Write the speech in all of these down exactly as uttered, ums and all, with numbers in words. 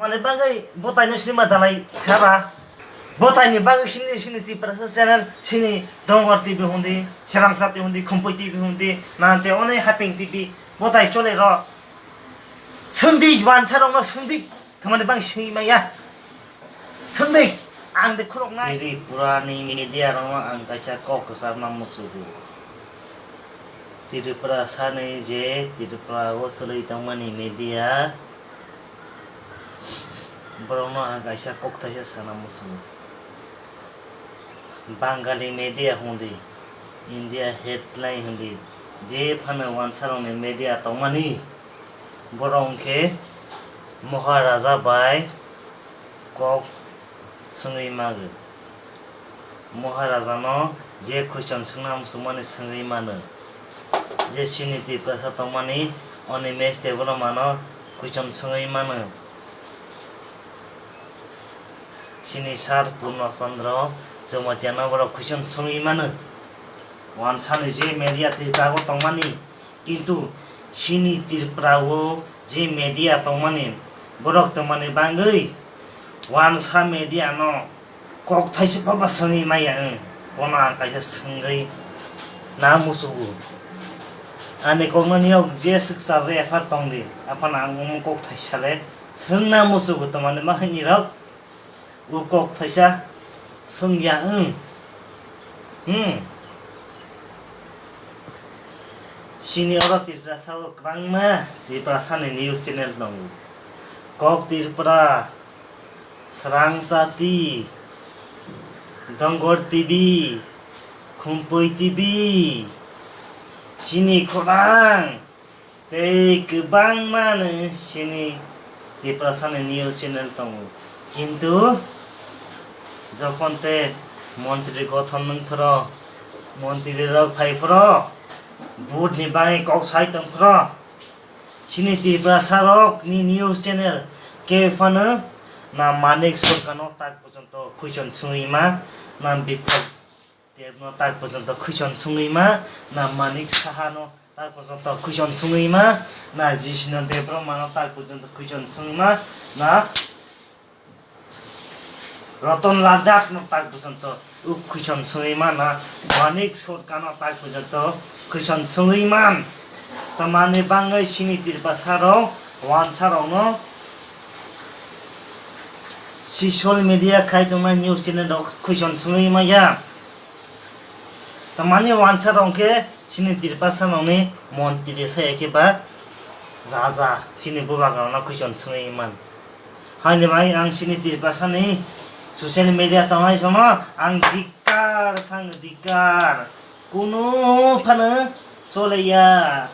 Mani bagwi bwtaino sinima dalai kha ba? Bwtaini bagwi sini, sini Tiprasa channel, sini Dongor T V hundi, Srangsa T V hundi, Khumpui T V hundi, nante one Haping T V, bwtai chole rw. Swngdi, wansarokno swngdi, tamani bang swngwi maya. Swngdi, ang de khuloknai. Tripura ni media rokno ang kaisa kok kwchar ma musugo. Tripura sani je Tripura o chwlwi tongmani media, borokno ang kaisa kok thaisa sana muchungo. Bangali media hwnwi, India headline hwnwi, je phano wansarokni media tongmani, borok hwnkhe Maharaja bai kok swngwi mago. Maharajano je question swngna muchungmani swngwi mano, je chini Tiprasa tongmani Animesh Debbarmano question swngwi mano, chini sir Purno Chandra Jamatia no borok question swngwi mano. Wansani je media Tripura o tongmani, kintu chini Tripura o je media tongmani, borok tongmani bangwi wansa media no kok thaisa pha ba swngwi maya wng, bono ang kaisa swngwi na musugo. Ani kokno niyok je swk chajakya pha tongdi, aphano ang omo kok thaisa le swngna musugo, tongmani ma hinwi rok o kok thaisa swngya wng. Hmm. Chini oro Tiprasa o kwbangma Tiprasani news channel tongo. Kok Tripura, Srangsa T V, Dongor T V, Khumpui T V, chini khorang tei kwbangma ni chini Tiprasani news channel tongo. Kintu jokhon te montri gothon nwng phoro, montri rok phai phoro, vote ni bagwi kok sai tong phoro, chini Tiprasa rok ni news channel khe phano na Manik Sorkar no tak pojonto question swngwi ma, na Biplab Deb no tak pojonto question swngwi ma, na Manik Saha no tak pojonto question swngwi ma, na Jisino Debbarma no tak pojonto question swngwi ma, na Ratan Lal Das no tak pojonto o question swngwi ma, na Manik Sorkar no tak pojonto question swngwi man. Tamani bangwi chini Tiprasa rok wansa rok no social media khai tongnai news channel rok question swngwi maya. Tamani wansa rok khe chini Tiprasa rokni montri saya khe ba raja chini bubagra rokno question swngwi man. Haini bai ang chini Tiprasani social media tongnai sono ang dik Dik kar sang dik kar. Kunu phano choleya.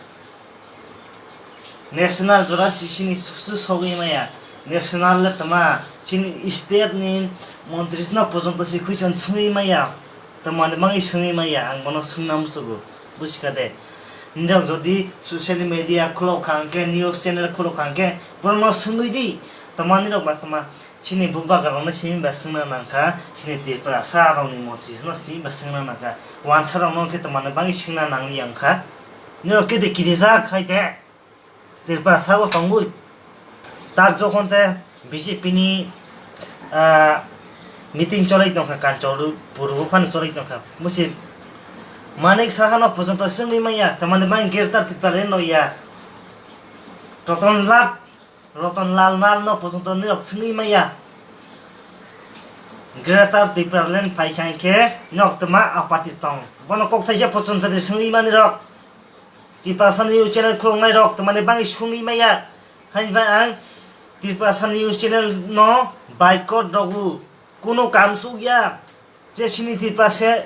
National jora si sini susu sogwi maya. National le tama sini state ni montri sino pojonto si khuichon sungwi maya. Tamani mangi sungwi maya ang bono sungna musugo. Buchika de. Nirok jodi social media khulok kha hwnkhe, news channel khulok kha hwnkhe, borokno sungwi di. Tamani rok ba tama Chini bubagra rokno simi ba swngna nangkha, chini Tiprasa rokni montri no simi ba swngna nangkha. Wansa rokno khe tongmani bagwi swngna nangliya wngkha. Nirok kede kirijak hai de Tiprasa o tongwi. Tak jokhon te B J P ni, ah, meeting cholai tongkha, Kanchanpur o phano cholai tongkha. Musi Manik Saha no pojonto swngwi manya, tongmani bagwi Greater Tipraland no ya. Ratan Lal Ratan Lal Nal no pojonto nirok swngwi maya. Greater Tipraland phai kha khe nok tma apati tong. Bono kok thaisa pojonto de swngwi mani rok. Tiprasa news channel khuloknai rok tmani bagwi swngwi maya. Haini bai ang Tiprasa news channel no boycott rogo. Kuno kam suk ya. Je sini Tiprasa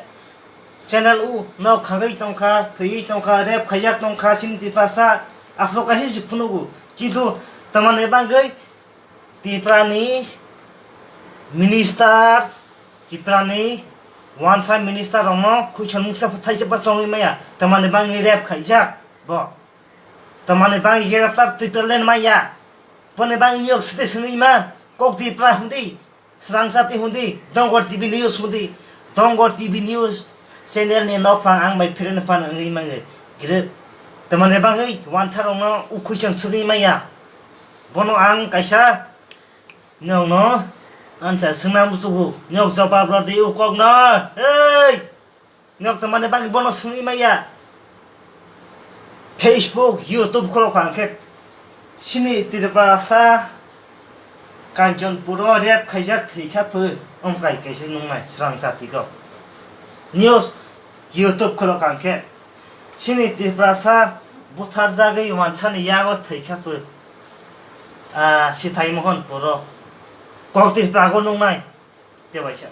channel o nok khagwi tongkha, thwiwi tongkha, rape khaijak tongkha sini Tiprasa, aphuru kaisa se phunugo. Kintu tamani bagwi Tiprani minister, Tiprani wansa minister rokno khuichon mungsa thaisa ba chongwi maya, tamani bagwi rape khaijak bo. Tamani bagwi Greater Tipraland maya. Boni bagwi yok site swngwi ma, kok Tipra hwndi. Srangsa T V hwndi, Dongor T V News hwndi, Dongor T V News channel ni nokphang ang bai friend phano wngwi mangwi. Gre-, tamani bagwi wansa rokno ukhwi chwng swgwi maya. Bono ang kaisa Nokno ansa swngnang busugo, nok jobab rw di o kokno. Ei! Nok tamani bagwi bono swngwi maya. Facebook, YouTube khulokha hwnkhe sini Tiprasa Kanchanpuro rape khaijak thwikha phu, omkai kaisa nungnai srang jatiko. News, YouTube khulokha hwnkhe sini Tiprasa butharjagwi wansani yago thwikha phu, ah, Sithai Mohon Puro. Kok Tiprago nungnai. Tebaisa.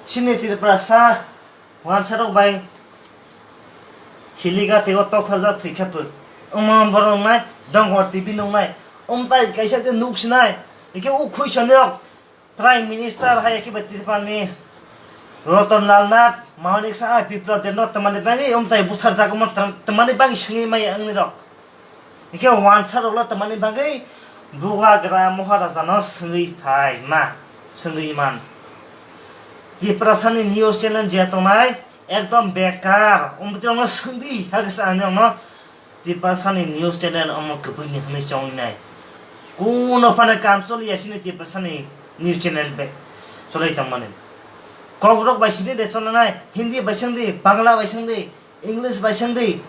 Sini Tiprasa wansarok bai hiliga teibo toktharjak thwikha phu. Omo borok nai Dongor T V nungnai. Omtai kaisa de nuk sinai. Ike u khuisani rok Prime Minister hai ike bai Tripurani Ratan Lal Nath, Manik Saha, Biplab Deb no tamani bagwi omtai butharjak omo tam-, tamani bagwi singwi maya wngni rok. Hingke wansa rok le tamani bagwi bubagra Maharaja no swngwi phai ma, swngwi man. Tiprasa ni news channel je tongnai ekdom bekar, omo bidirok no swngdi, hakhe sa ani rok no Tiprasa ni news channel omo kwbwi ni hwnwi chongwi nai. Kuno phano kam choli ya sini Tiprasa ni news channel be cholai tongmani. Kok rok bai sini de cholanai, Hindi bai swngdi, Bangla bai swngdi, English bai swngdi,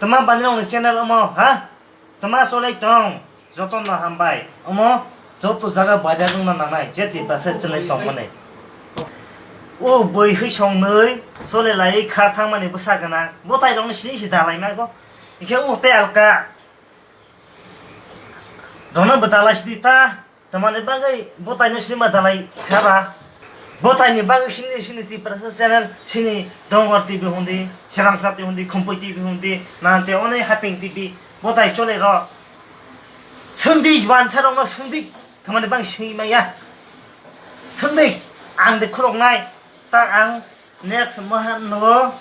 tama bani rokni channel omo, ha? Tama cholai tong, jotono hambai. Omo joto jaga baida wngna nangnai, je Tiprasa channel tongmani. O bui hwi songnwi chole lai kha thangmani bwsa gwnang, bwtai rokni sini si dalai mago. Hingke o tei alka. Rono bwtalai sidi ta. Tamani bagwi bwtaino sinima dalai khaba? Bwtaini bagwi sini, sini Tiprasa channel, sini Dongor T V hundi, Srangsa T V hundi, Khumpui T V hundi, nante one Haping T V, bwtai chole ro. Swngdi, wansa rokno swngdi, tamani bagwi swngwi maya. Swngdi, ang de khuloknai, ta ang Next mahan no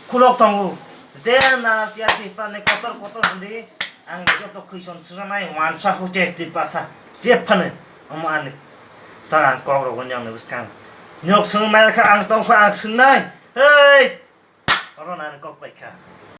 khulok tongo. Je na tiya ti prane kotor kotor hindi. Ang joto khwison sujanai wansa hoche Tiprasa. Je phane omo ani. Ta ang kok rogo nyang ne bwskang. Nyok sung mai kha ang tong kha ang sungnai. Hei! Oro na ni kok pai kha.